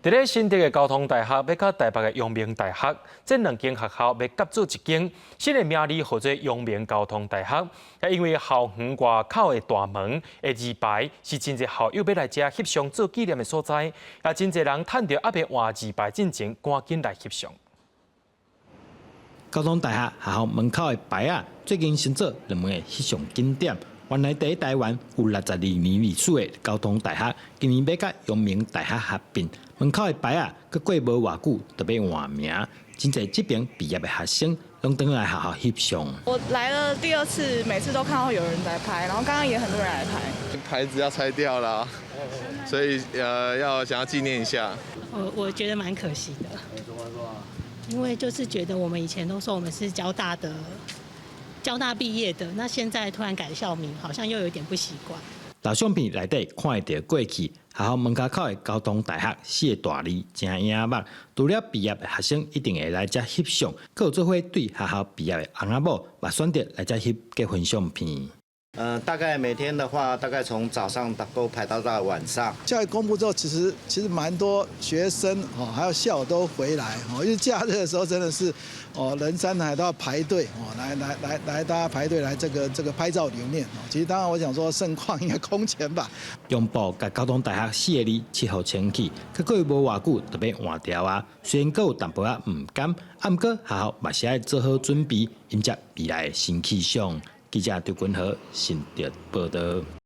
佇咧新竹的交通大學欲佮台北的陽明大學，這兩間學校欲合做一間，新的名字號做陽明交通大學。因為校園外口的大門的字牌是真濟校友欲來遮翕相做紀念的所在，也真濟人趁著猶未換字牌進前，趕緊來翕相。交通大學學校門口的牌仔，最近成做熱門的翕相景點。原來佇台灣有62年歷史的交通大學，今年欲佮陽明大學合併，門口的牌仔，閣過無偌久就欲換名，真濟這爿畢業的學生攏轉來學校翕相。我來了第二次，每次都看到有人在拍，然後剛剛也很多人來拍。牌子要拆掉了，所以要想要紀念一下。我覺得蠻可惜的，因為就是覺得我們以前都說我們是交大的。交大畢業的，那現在突然改校名，好像又有點不習慣。老相片內底看會著過去學校門口的交通大學四个大字誠穎目，除了畢業的學生一定會來遮翕相，閣有做伙對學校畢業的翁仔某，嘛選擇來遮翕結婚相片。大概每天的話，大概從早上都排到晚上。教育公布之後，其實蠻多學生哦，還有校友都回來哦，因為假日的時候真的是哦，人山人海都要排隊哦，來來來來，大家排隊來這個拍照留念哦。其實當然我想說盛況應該空前吧。中部共交通大學四個字漆予清氣，閣過無偌久就欲換掉啊。雖然閣有淡薄仔毋甘，毋過學校嘛是愛做好準備，迎接未來的新氣象。記者張君和新竹報導。